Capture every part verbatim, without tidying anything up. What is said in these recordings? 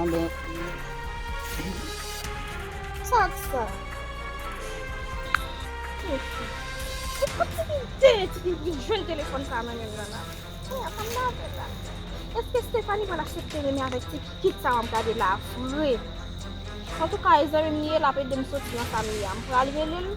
Anben, sa k sa? Ti, ti, ti, ti, ti jwenn telefòn sa nan men m nan la. Aya, sa m ta fè la? Èske Stephanie pral aksepte renmen avèk ti kit sa a m ap gade la vre? Antouka, e zanmi m li ye, l ap ede m soti nan sa m ye a. M pral rele l?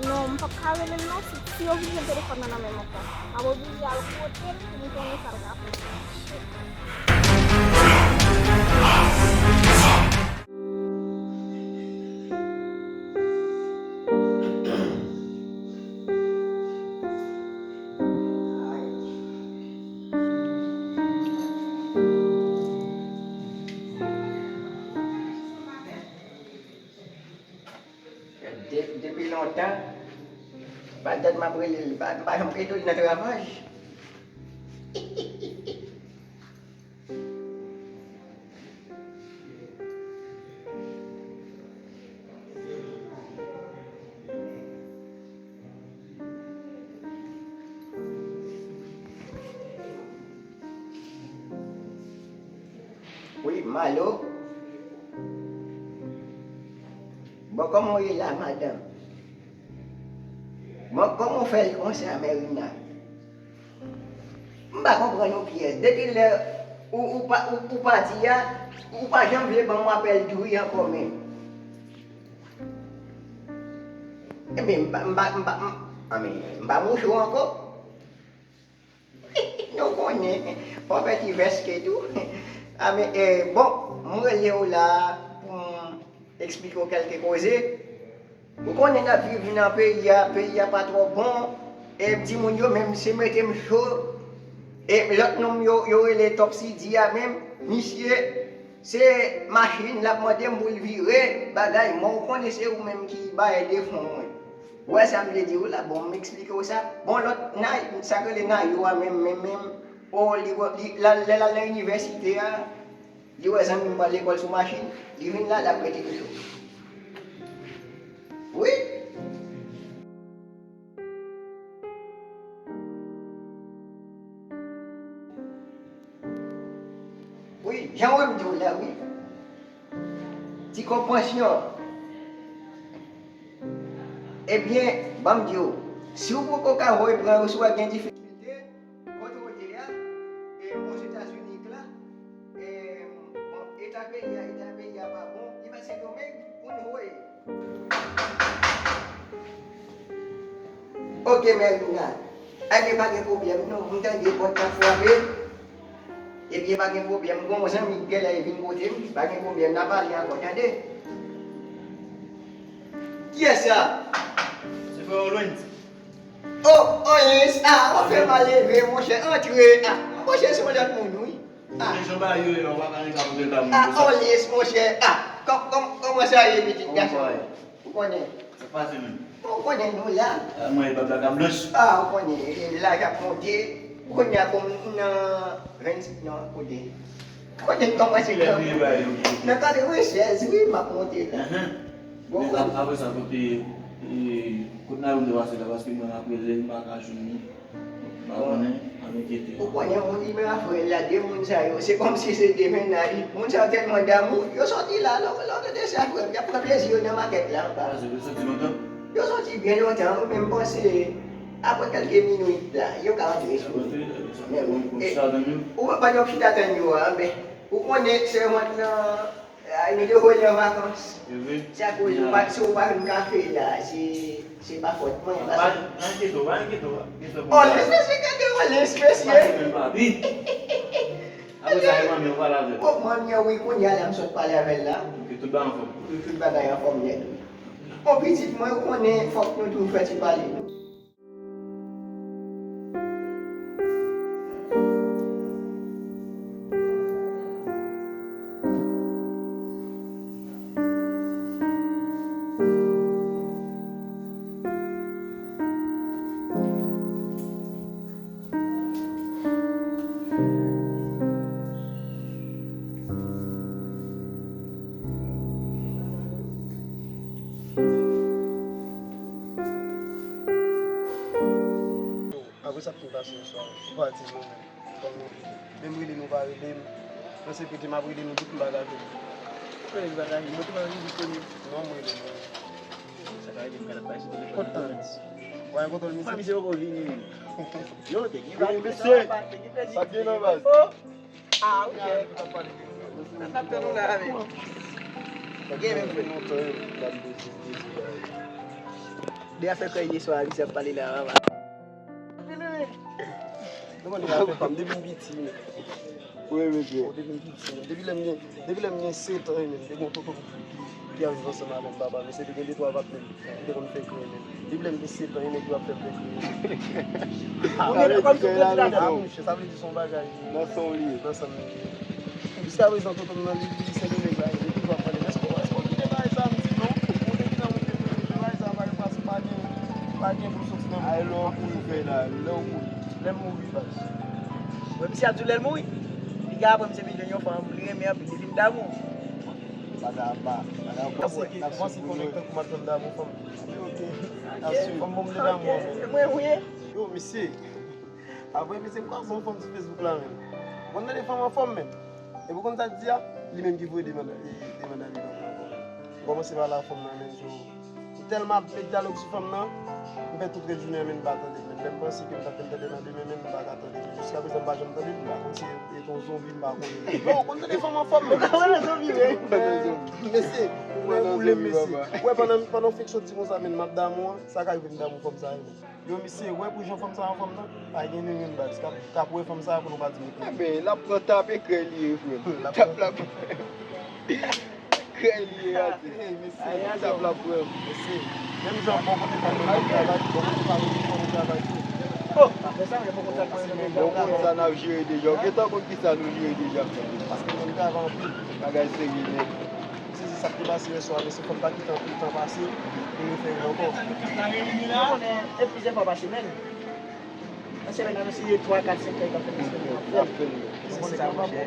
Non, m p ap ka rele l non. Si, si yo vin jwenn telefòn nan nan men m ankò, m ap oblije al kote l pou m konnen sa l ka fè. De-, depi lontan, pa dat m ap rele l, pa, m pa janm ede l nan travay. Wi, Malo. Bon, kòman w ye la, madanm? Bon, kòman w fè l konsa, Merina? M pa konprann ou pyès. Depi lè ou, ou pa, ou, ou pati a, ou pa janm vle ban m apèl dri ankò menm. Ebyen, m pa, m pa, m pa, m, anben, m pa mouche w ankò. Nou konnen, w ap fè ti vèske tou. Anben, eh, bon, m rele w la pou m eksplike w kèlke koze. Ou konnen n ap viv nan peyi a, peyi a pa twò bon. E timoun yo menm se mete m cho. E lòt nonm yo, yo rele Topsy di a menm, misye, se machin l ap mande m pou l vire, bagay mò, ou konnen se ou menm ki bay defo mwen. Ou wè sa m vle di w la? Bon, m eksplike w sa. Bon, lòt, Nay, sa k rele Nayo a menm, menm, menm, o, li, li, la, lè l al nan inivèsite a, li wè zanmi m pral lekòl sou machin, li vin la, l ap rete toujou. Wi. Wi, jan w wè m di w la, wi. Ti konpansyon. Ebyen, ban m di w, si w poko ka voye pran yo, si w wè gen difikilte, kote w ye a, e, Ozetazini la, e, bon, eta peyi a, eta peyi a pa bon, li pa Sendomeng, ou n voye. Ok, Merina. Ebyen, pa gen pwoblèm, non. M tande pòt la frape. Ebyen, pa gen pwoblèm. Gon zanmi k genlè vin kote m. Pa gen pwoblèm. N a pale ankò, tande? Kiyès sa? Se frè w, Lwens. Oh, Lwens. Ah, w ap fè m al leve, monchè. Antre. Ah, monchè, se yon lòt moun, wi. Ah. Mwen jan bagay yo ye la, w pa ka rete ap rele moun konsa. Ah, Lwens, monchè. Ah, kòm, kòm, kòman sa ye, pitit gason? Ou konnen. Sa pase menm. Ou konnen nou la. Ah, mwen, e bab la ka blanch. Ah, ou konnen, e laj ap monte. Kounye a, kòm m nan vennsenk, non, kote. Kote m kòmanse kanpe. Nan katrevennsèz, wi, m ap monte la. Bon, men ap-, apre sa, kote, e, kote n a yo m te pase la, paske mwen, apre lè m pa ka jwenn li. Pa konnen, pa enkyete. Ou konnen, yon imaj frè la, de moun sa yo, se kòmsi se de mennaj. Moun sa yo tèlman damou, yo sòti la, lè, lè w tande sa, frè m, y ap pran plezi yo nan makèt la, anba. Ah, se, yo sòti lontan? Yo sòti byen lontan, wi, men m panse, apre kèlke minit la, yo ka antre sou yo. Men bon, e, ou pa, pandan w chita tann yo a, men, ou konnen, sèvant lan, ay, nou te voye l an vakans. Se vre? Se akoz ou pa, si ou pa jwenn kafe la, se, se pa fòt mwen, pa sa. Pa enkyete w, pa enkyete w, pa enkyete w. Oh, lè se, se gade w, lè se, mesye. Pase menm, papi. Apre sa, e manmi an pale avè l. Oh, manmi an, wi, kounye a la, m sot pale avè l la. Ok, tout bagay anfòm. Tout, tout bagay anfòm nèt, wi. Bon, pitit mwen, ou konnen, fòk nou tou fè ti pale, non. Sa k fin pase yè swa? Ou pa di non, menm. Kòm nou menm rele nou pa rele m. Nan sekirite m ap rele nou tout m pa ka jwenn nou. Kòman li pa ka jwenn? Mwen te pa rele konnen. Non, m rele nou. Sa ka rive m ka t ap pase telefòn nan. Kontan. Wè, kontan, misye. Misye poko vini. Yo, te gen vag, te gen vag, te gen plezi. Sa gen nan baz. Ah, ok. N ap tann ou la, men. Gen menm fè. De afè kòy yè swa, misye ap pale la, papa. Nou konn afè fanm depi m piti, men. Wi, wi, wi. Depi m piti, men. Depi lè m gen, depi lè m gen sèt an, men, te gen yon tonton ki ap viv ansanm avè m, papa. Misye te gen de twa patnè. M te konn fè kreye menm. Depi lè m gen sèt an, e nèg yo ap fè m fè kreye. Ou gen kòm se kredi la, non? Ah, monchè, sa vle di se yon bagay. Nan san w li ye. Nan san m li ye. Jiskaprezan, tonton m nan, li, li se de nèg la, li toujou ap pale. Èske, èske w kite bagay sa? M di non. Ou te gentan montre m, bagay sa pa, pa, pa gen, pa gen pou soti nan men. Ay, lè w kouri fè la, lè w kouri. Lè m mouri, baz. Wè, misye ap di w lè l mouri. Piga apre misye vin jwenn yon fanm, li renmen anpil, li vin damou. Bagay apa, bagay apa. Ou panse ke, ou panse ke yon nèg tankou m ap janm damou fanm? Ok. Asire. Fanm bon m te damou an, men. Mwen, wi. Yo, mesye. Apre, mesye, m kwaze yon fanm sou Facebook la, men. Ou konn tande fanm anfòm, men. Epi ou konn sa l di a? Li menm ki voye demann, e, demann a li nan ankò. M kòmanse pale a fanm nan, men, so, m tèlman ap met dyalòg sou fanm nan, m fè tout rès jounen an, men, m pa tande, men. Lè m panse ke m t ap vin tande nan demen, men, m pa ka tande, men. Jiskaprezan, m pa janm tande l, m pa konn si e, e t on zonbi, m pa konnen. Non, ou konn tande fanm anfòm, men. Ou pa wè nan zonbi, wi. Men, mesye, ou lè ou lè, mesye. Wè, pandan, pandan w fenk soti konsa, men, m ap damou an, sa ka rive m damou fanm sa, wi. Yo, misye, wè pou jan fanm sa anfòm nan, pa gen ni youn baz k ap, k ap wè fanm sa pou nou pa di mete. Enben, l ap pran tape krèy li ye, frè m. Tap la pran. Krèy li ye, a di. Tap la pran. Mesye, menm jan bò kote pa nou travay, bò kote pa nou travay tou. Oh, apre sa, men bò kote sa, bò kote sa n ap jere deja. Ou gentan konn kisa nou jere deja, frè m. Paske nou travay anpil. Bagay serye nèt. M sezi sa k te pase yè swa, mesye, fò m ta kite anpil tan pase pou m refè l ankò. Nou konnen e plizyè fwa pa semèn. Nan semèn nan, nou se twa, kat, senk tan, e ka fè l. Mesye, se sa, monchè.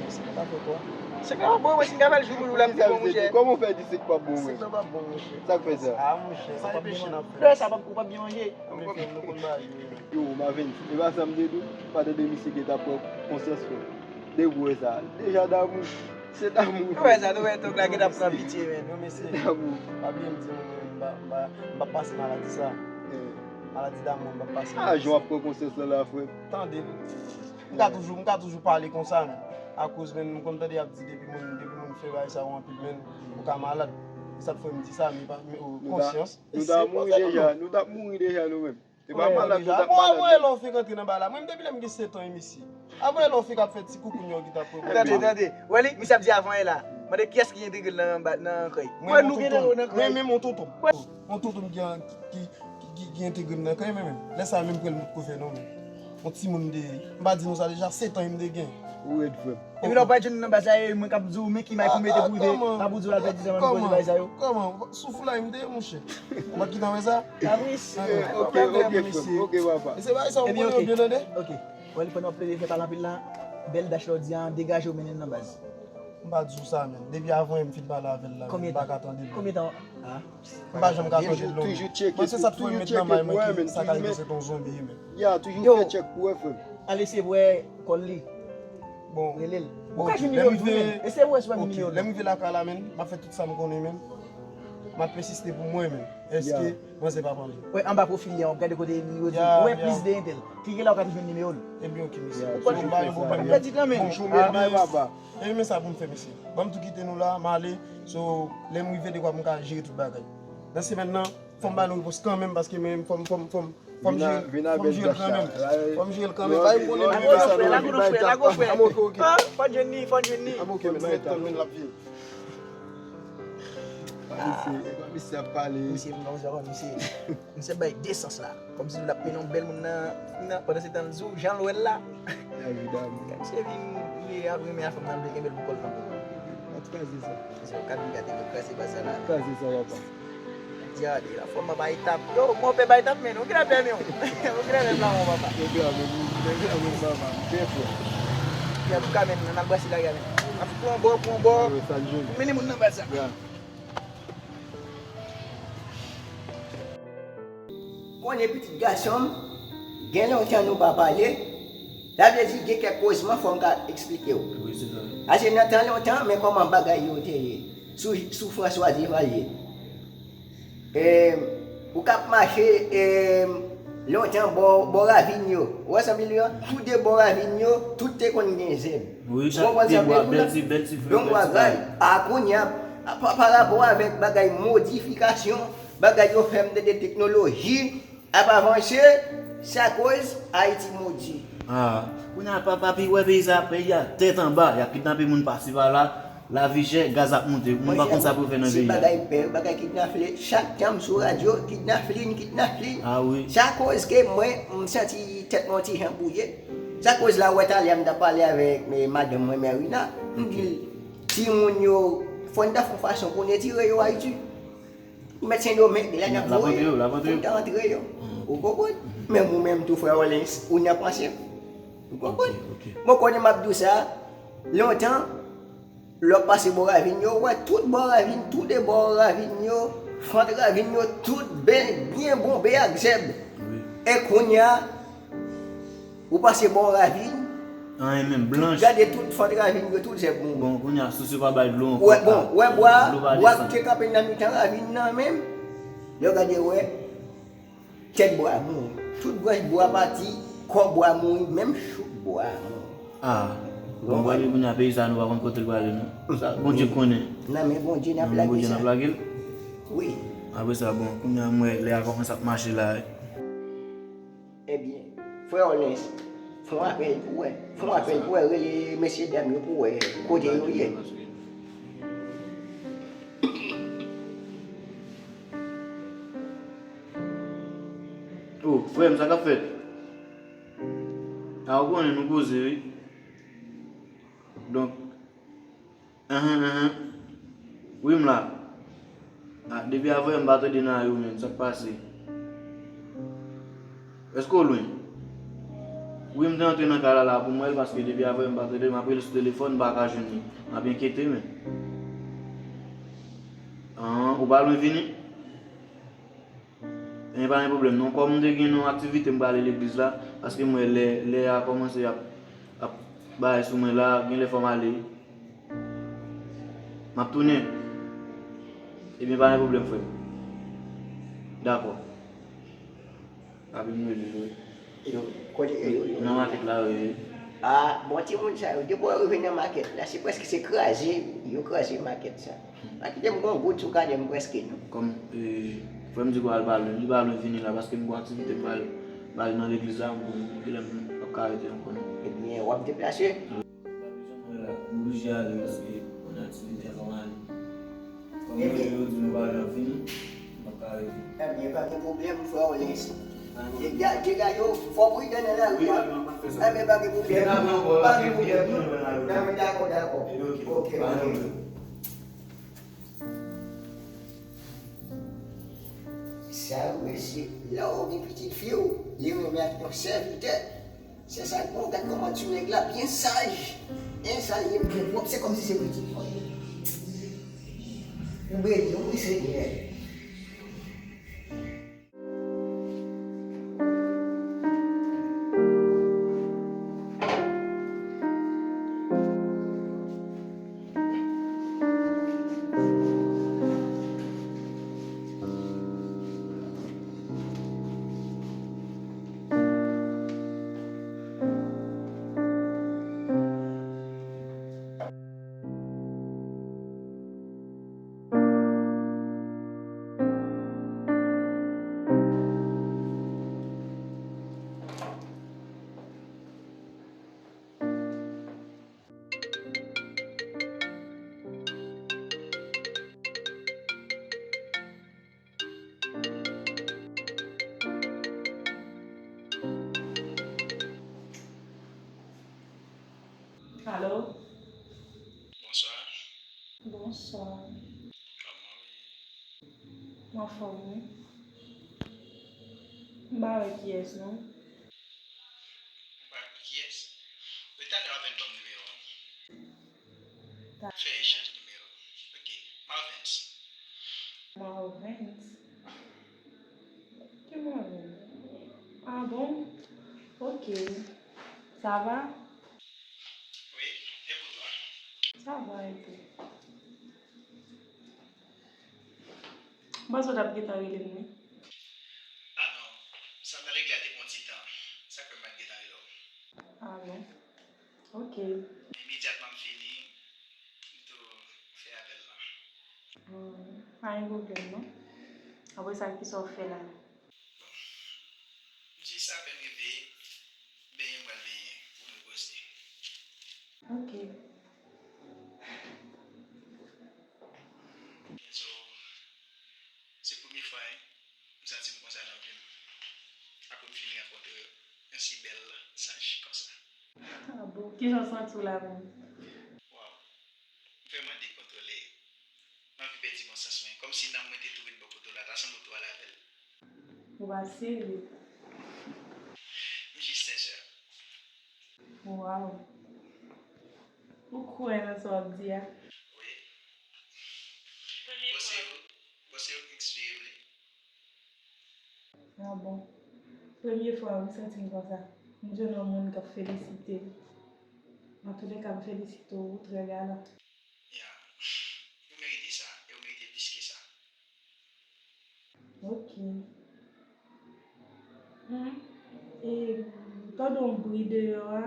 Senk lan pa bon, mwen, si m ka fè l jou pou jou, l ap pi bon, monchè. Kòman w fè di senk pa bon, mwen? Senk lan pa bon, monchè. Sa k fè sa? Ah, monchè, sa e peche n ap fè. Lè sa, ou p ap byen manje. Yo, Marvens, e pa sa m te di w, pa tande misye gentan pran konsyans, frè. Depi w wè sa, deja damou. Se damou. Nou wè sa, nou wè tonk la gentan pran pitye, men. Non, mesye. Damou. Pa bliye m di nou, men, m pa, m pa, m pa pase maladi sa. Maladi damou, m pa pase. Ah, jan w ap pran konsyans lan la, frè. Tande. M ka toujou, m ka toujou pale konsa, men. Akoz, men, m konn tande y ap di depi moun, depi moun fè bagay sa yo anpil, men, ou ka malad. E sa k fè m di sa, men pa, men, o, konsyans. Nou t ap mouri deja, nou t ap mouri deja, nou menm. Se pa malad, nou t ap malad. Mwen, mwen, lè w fenk antre nan bagay la, mwen, depi lè m gen sèt an, e mesye. Avan yè la, w fenk ap fè ti koukoun yo ki t ap pran. Tande, tande. Wè li, misye ap di avan yè la. Mande kiyès ki entegre l nan, nan kay. Mwen, nou gen nan kay. Mwen menm, yon tonton m. Yon tonton m ki, ki, ki, ki, ki entegre m nan kay, mwen menm. Lè sa a, menm pran l m potko fè non, men. Yon timoun m te ye. M pa di nou sa deja, sèt an m te gen. Ou rèd, frè m. Epi lè w pa jwenn nan baz sa, e mwen k ap di w, men ki may pou mete pou rive, k ap di w al fè dizan pou koze bagay sa yo. Kòman? Sou foulay m te ye, monchè. Ou pa t gentan wè sa? Kabris. Ok, ok, frè m, ok, papa. E se bagay sa ou konnen yo byen tande? Ok. Wè, li pandan w ap plede fè pale anpil la, bèl dach la w di a, degaje w mennen l nan baz. M pa di w sa, men. Depi avan yè m fin pale avè l la, men, m pa ka tande l. Konbyen tan? Ah. M pa janm ka tande l non. Mwen, se sa k fè m met nan may mwen ki sa ka rive se t on zonbi, men. Ya, toujou fè tchèk pou wè, frè m. Ale eseye pou wè kòl li. Bon. Rele l. Ou ka jwenn nimewo l tou, men. Eseye pou wè si w pa jwenn nimewo l. Lè m rive lakay la, men, m ap fè tout sa m konnen, men. M ap pèsiste pou mwen, men. Èske manzè p ap anvi? Wè, anba pwofil li a, w ap gade kote nimewo di. Ou wè plis de entèl. Klike la, ou ka jwenn nimewo l. Ebyen, ok, mesye. Ou pa jwenn nimewo l. Pèdi tan, men. Ebyen, men sa pou m fè, mesye. Ban m tou kite nou la, m ale. So, lè m rive, dekwa pou m ka jere tout bagay. Nan semèn nan, fò m ba nou repons kanmenm, paske mwen, fò m, fò m, fò m, fò m jere, fò m jere l kanmenm. Fò m jere l kanmenm. Bay m konnen nou sa nou. Lago nou frè, lago frè. Fò n jwenn li, fò n jwenn li. Ok, men nou ret tann, men l ap vini. Misye, misye ap pale. Misye, misye, misye bay de sans la. Kòmsi l ap mennen yon bèl moun nan, nan, pandan se tan l di w, jan l wè l la. Evidaman. Misye vin, li ap renmen a fanm nan, li kenbe l pou kò l kanpe. Ap kraze sa. Se yon kat li gade, li kraze baz sa la. Kraze sa, papa. Di a, de la fòm pa etap. Yo, monpè pa etap, men. Ou gen afè, men. Ou gen afè, la, mon papa. Nèg la, men, nèg la, men, papa. Byen fò. Antouka, men, n al brase lari a, men. N ap pran yon bò, pran yon bò. Mennen moun nan baz sa. Konnen pitit gason m, Gen lontan nou pa pale, sa vle di gen kèk kozman fò m ka eksplike w. Wi, se sa. Ase nan tan lontan, men kòman bagay yo te ye sou, sou François Duvalier. E, ou k ap mache, e, lontan bò, bò ravin yo. Ou wè sa m di w lan? Tou de bò ravin yo, tout te konn gen zèb. Wi, chak ti bwa, bèl ti, bèl ti flè, bèl ti kay. Donk, bagay, a kounye a, pa, pa rapò avèk bagay modifikasyon, bagay yo fè m de, de teknoloji, ap avanse, sa koz Ayiti modi. Ah, kounye a pa, pa pi wè peyi sa, peyi a tèt anba, y ap kidnape moun pasi pa la, lavi chè, gaz ap monte, moun pa konn sa pou yo fè nan peyi a. Monchè, se bagay pè, bagay kidnafle, chak tan m sou radyo, kidnaflin, kidnaflin. Ah wi. Sa koz ke mwen, m santi tèt mwen yon ti jan bwouye. Sa koz la, w wè talè a m t ap pale avèk, eh, madanm mwen, Merina, m di l, timoun yo, fò n ta fè yon fason pou n retire yo Ayiti. Ou mèt Sendomeng, lè n ap voye, pou n ta antre yo. Ou konprann? Menm ou menm tou, frè Orlens, ou nan panse m. Ou konprann? Bon, konnen m ap di w sa, lontan, lè w ap pase bò ravin yo, ou wè tout bò ravin, tou de bò ravin yo, fant ravin yo, tout byen, byen bonbe ak zèb. E kounye a, ou pase bò ravin, anyen menm, blanch. Gade tout fant ravin yo, tout zèb mouri. Bon, kounye a, sous yo pa bay dlo ankò. Wè, bon, wè bwa, bwa ki te kanpe nan mitan ravin nan menm, lè w gade, wè, tèt bwa a mouri. Tout branch bwa pati, kò bwa mouri, menm chouk bwa a mouri. Ah, bon, wè, kounye a peyi sa, nou pa konn kote l prale, non. Sa, Bondye konnen. Nan men Bondye n ap lage sa. Nan men Bondye n ap lage l. Wi. Apre sa, bon, kounye a, m wè lè a kòmanse ap mache la. Ebyen, frè Orlens, fè yon apèl pou wè. Fè yon apèl pou wè, rele mesye dam yo pou wè kote yo ye. Oh, frè m, sa k ap fèt? A, ou konnen nou poze, wi. Donk, Ahan, ahan. Wi, m la. Ah, depi avanyè m pa tande nan ri w menm, sa k pase? Èske w lwen? Wi, m te antre nan kay la la pou m wè l, paske depi avanyè m pa tande, m ap rele sou telefòn, m pa ka jwenn li. M ap enkyete, men. Ahan, ou pa lwen vini? Ebyen, pa gen pwoblèm non. Kòm m te gen yon aktivite, m prale legliz la, paske m wè lè, lè a kòmanse ap, ap bay sou mwen la, gen lè fò m ale. M ap tounen. Ebyen, pa gen pwoblèm, frè m. Dakò. Apre m rele l, wi. Yo, kote yo ye? Nan makèt la, wi. Ah, bon, timoun sa yo, depi w rive nan makèt la, se prèske se kraze, yo kraze makèt sa. Pa kite m gon goud sou kanè m prèske, non. Kòm, eh, frè m di pou al pa lwen, li pa lwen vini la, paske m gon aktivite m pral, pral nan legliz la, m konn kilè m ap ka rete ankò, non. Ebyen, w ap deplase? M pa bezwen mwen la, m oblije ale, paske gon aktivite fò m ale. Kòm yo di nou pa nan fini, m ap ka rete. Ebyen, pa gen pwoblèm, frè Orlens. Dega, dega yo, fò pridan nan lari a. Ebyen, pa gen pwoblèm. Pa gen pwoblèm. Dakò, dakò. Ok, ok. Sa yo, mesye, lè w gen pitit fi w, li renmen ak yon sèvitè. Se sa k bon, gad kòman ti nèg la byen saj. Byen saj, li byen pwòp, se kòmsi se pitit mwen. Ou beni wi, Senyè. Alo? Bonswa. Bonswa. Kòman w ye? M anfòm, wi. M pa wè kiyès, non. Ou pa wè kiyès? Wi, talè w ap vin ban m nimewo a. Fè echanj nimewo. Ok. Marvens. Marvens? Ki Marvens? Ah bon? Ok. Sa va? Wi, e pou twa? Sa va, e tou. M panse w t ap gentan rele m, wi. A non, sa m t al regle a te pran ti tan. Sa k fè m pa t gentan rele w. A bon? Ok. Men imedyatman m fini, m tou fè apèl la. Hmm, pa gen pwoblèm, non. Apre sa, kisa w fè la? Bon, m jis apèn reveye, benyen m pral benyen pou m repoze. Ok. So, se premye fwa, wi, m santi m konsa nan vi m. Apre m fin rankontre yon si bèl zanj konsa. A bon, kijan w santi w la menm? Waw, m vrèman dekontwole. M anvi pèdi bon sans mwen, kòmsi nanm mwen te tou ret bò kote w la, ta sanble w tou al avè l. Ou pa serye. M jis sensè. Waw. Ou kwè nan sa w ap di a? Wi. Bon, se ou, bon, se ou ki enspire m li. A bon. Premye fwa m santi m konsa. M jwenn yon moun k ap felisite m. Antouleka, m felisite w, ou trè galan. Ya, ou merite sa, e ou merite plis ke sa. Ok. Hmm. E, m tande yon bri deyò a.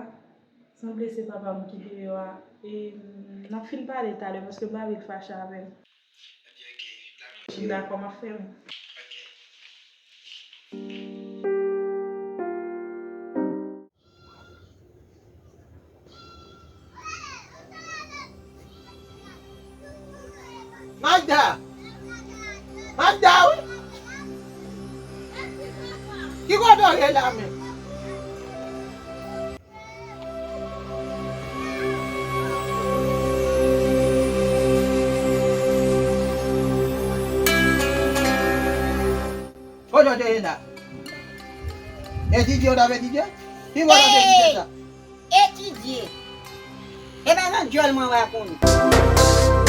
Sanble se papa m ki deyò a. E, n ap fin pale talè paske m pa vle l fache avè m. Ebyen, ok. Dakò, cheri. Dakò, m ap fè m. Ok. Magda! Magda, wi! Ki kote w ye la menm? Kote w te ye la? Etidye w t ap etidye? Ki bò w t ap etidye sa? Etidye. E pa nan dyòl mwen w a konnen.